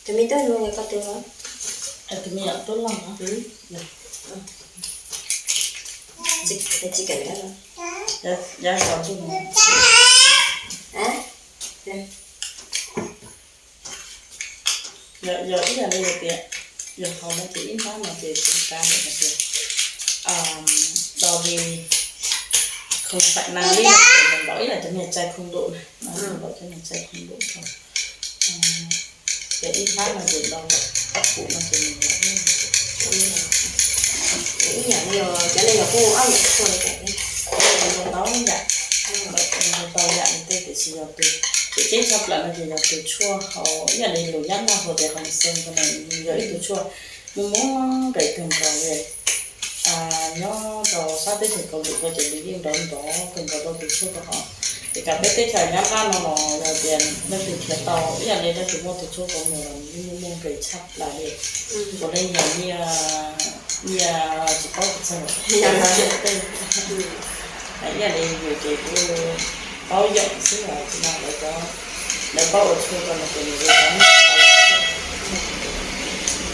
Tus me tub no yog koj tus los? Tus me nyuam tub los no. Tsis kawm lawm. Yav saud tsis mus. Yog ib yam li hais tias yog haus no ces ib hnab no ces tsis kav lawm hais tias do li khoom fam nas li npaum ib yam cov niag txais khoom dum na, npaum cov niag txais khoom dum thaum ces ib hnab no ces do ob pum no ces nws ib yam li cov ne yog kuj ob yam tshuaj li ntau yam, ntau yam li tej tiam sis yog tus tseem ceeb tshaj plaws no ces yog tus tshuaj hauv ib yam li lus Nyab Laj hu tias hoo xees ko na, yog ib tug tshuaj muaj muaj nqis kawg nkaus li. Nyob rau sab teb chaws Kaus Lim ko ces nws yeej nrov nrov kawg nkaus rau tus tshuaj ko hov. Ces kav peb teb chaws Nyab Laj no los yog tias leej twg khiav tau ib yam li leej twg muaj tus tshuaj ko mus los nws yeej muaj muaj nqis tshaj plaws li. Puav leej yog nyiaj, nyiaj tsis paub txog tej. Ib yam li yus ces kuj paub yom xwb os, tsis mas lawv cov, lawv paub ua tshuaj rau no ces nws li cov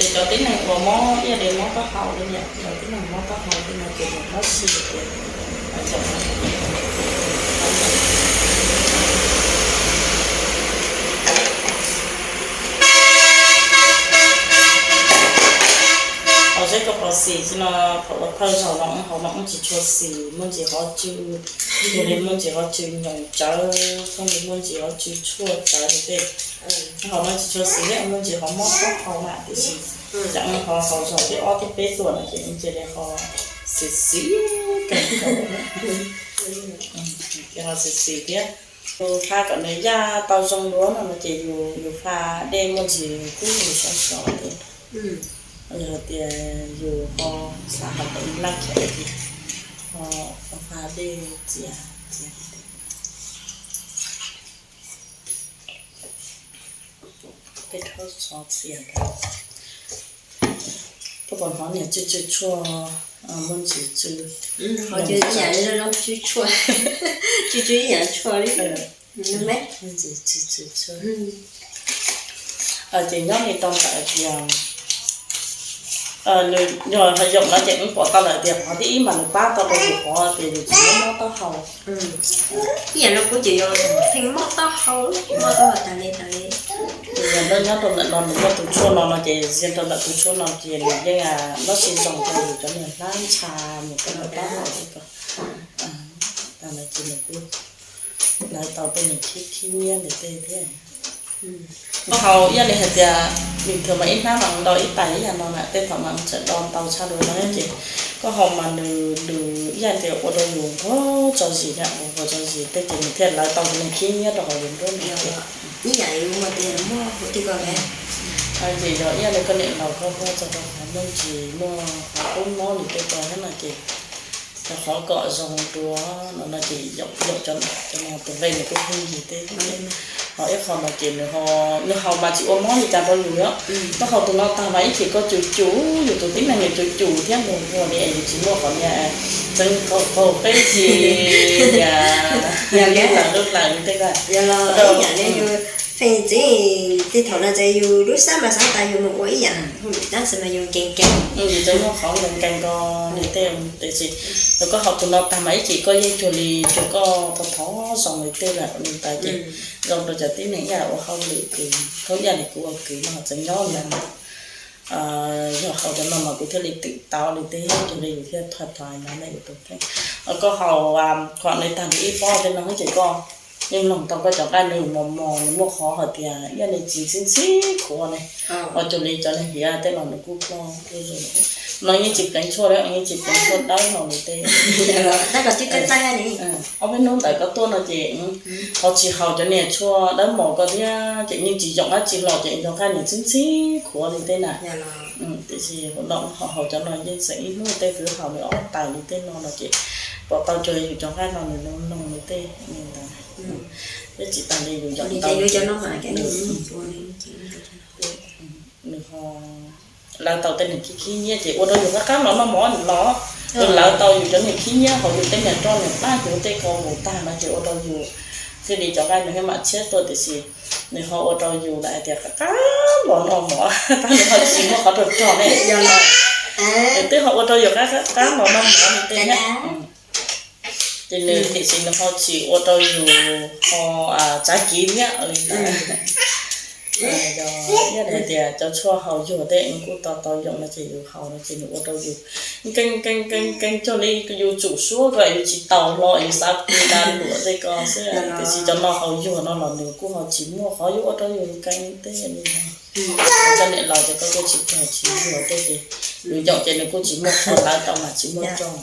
ces cov tib neeg uas mob ib yam li mob taub hau li niam, cov tib neeg mob taub hau li no ces nws mob si ces Hauv seb koj puas xis, tsis no thaum ua thawj zaug no wb hauv no wb tsis tshua xis, muaj ntsis hov tsw, yog li muaj ntsis hov tsw nyoos tsawv, muaj ntsis hov tsw tshuaj tsawv li tej. Hauv no tsis tshua xis thiab, muaj ntsis hov mob taub hau na, tiam sis cas hov hauv zaug thib ob thib peb tuaj no ces cia li ho xis xis kawg nkaus, ces ho xis xis thiab. Yus fa kom nws yaj tau zoo dua no no ces yus, yus fa dej muaj ntsis kub yus sov sov thiab. Yog tias yus ho xav hais kom nws laj khiav ces ho fa dej txias txias. Peb rhaub xov txias rau. Koj puas hnov niag tsw tsw tshuaj, muaj ntsis tsw? Ho tsw ib yam li tsw tshuaj, tsw tsw ib yam tshuaj li. Muaj ntsis tsw tsw tshuaj. Ces nyob li tau ntawm tias nws yog hais yog no ces wb pom tau lawm tias qhov thib ib mas nws pab tau rau yus qhov tias yus tsis mob mob taub hau. Ib yam li kuv ces yog pheej mob taub hau, mob taub hau tas li tas li. Yog nyob rau ntawm no nws muaj tus tshuaj no no ces ntsia rau ntawm tus tshuaj no ces nws yeej lub sij zoo rau yus cov niag hlab ntsha mus rau ntawm taub hau li ko. Tag no ces nws kuj lawv tau tej niag khib khib nyiab ntawm tej thiab. Koj haus ib yam li hais tias bình thường mas ib hnab mas do ib tais ib yam no na, tej thaum mas tseem do ntau tshaj dua no ces koj haus mas nws, nws ib yam tias ua rau yus nquag tso zis na, nquag tso zis tej ces nws thiaj lawv tau tus niag khib nyiab rau hauv yus nruab no. Ib yam li muaj tias muaj hu ti ko ces yog ib yam li koj niam laus koj muaj txog rau qhov muaj ntsis muaj qhov kub mob nws tej ko thiab no ces cov qhov kom zoo dua no no ces yaum cov no tus nqe nws kuj pheej yig teb thiab. Ho ib qho no ces nws, nws haus mas tsis ua mob li cas rau yus os. Koj haus tus no tag mas ib chim koj cum cum, yus tus tib neeg nws cum cum thiab nquag nquag li es yus tsis muaj qhov niag txeev qaug qaug qeb tsis nias lub lawm lub lawm li tej ko. Yog los ib yam li yus pheej txiv tej thaum no ces yus lub sab mas sab tas yus mus ua ib yam hauj lwm tab sis mas yus nkees nkees, yus tseem muaj qhov nkees nkees ko li tej. Tiam sis yog koj haus tus no tag mas ib chim koj yeej cuag li cuag koj thov thov zoo li tej lawm li ntawd ces zoo rau cov tib neeg ib yam ua hauj lwm kws thaum ib yam li kuv ua kwv no tseem nyob ntawd. Yog haus cov no mas kuv thiaj li twm tau li tej, cuag li yus thiaj thov thov no ne yus tus kheej. Koj haus qhov no tag nrho ib pob tej no ces koj yeej mloog tau koj cov nqaij nws mos mos, nws muaj qhov hais tias ib yam li tsis ntxhib ntxhib khuav ne, ho cuag li cov niag hiav tej los nws kuj ploj. No yeej tsis pleev tshuaj li, yeej tsis pleev tshuaj dawb los li tej. Ob peb hnub ntawd koj tuaj no ces ho tsis haus cov niag tshuaj dawb mos ko thiab ces yeej tsis yoom dab tsi los ces cov nqaij nws ntxhib ntxhib khuav li tej na. Tiam sis no ho haus cov no yeej xeem ib hnub tej twb haus li ob tais li tej no no ces pom tau cuag yus cov nqaij no nws noog noog li tej li ntawd. Thiab tsis tas li yus yoom tau nws ho lawv tau tej niag khib khib nyiab ces ua rau yus qab qab los noj mov los, lawv tau yus cov niag khib nyiab hauv yus tej niag roj niag plab hnyuv tej ko mus tag no ces ua rau yus Thiaj li cov nqaij nws thiaj mam tshiab tuaj tiam sis nws ho ua rau yus lawm hais tias qab qab los noj mov, tab nws ho tsis muaj qhov rog rog ne. Nws twb ho ua rau yus qab qab los noj mov li tej thiab. Ces nws tiam sis nws ho tsis ua rau yus ho tsav kiv thiab li ntawd. Yog hais tias cov tshuaj haus yuag tej nws kuj tau tau yoom no ces yus haus no ces nws ua rau yus nkees nkees nkees nkees cuag li yus tsum suab ko yus tsis taus hlo yus xav pw da luam tej ko xwb. Tiam sis cov no haus yuag no los nws kuj ho tsis muaj qhov yuav ua rau yus nkees tej li no. Cov niam laus ces koj kuj tsis tau tsis yuag tej ces yus yoom ces nws kuj tsis muaj qhov lawv tau mas tsis muaj rog.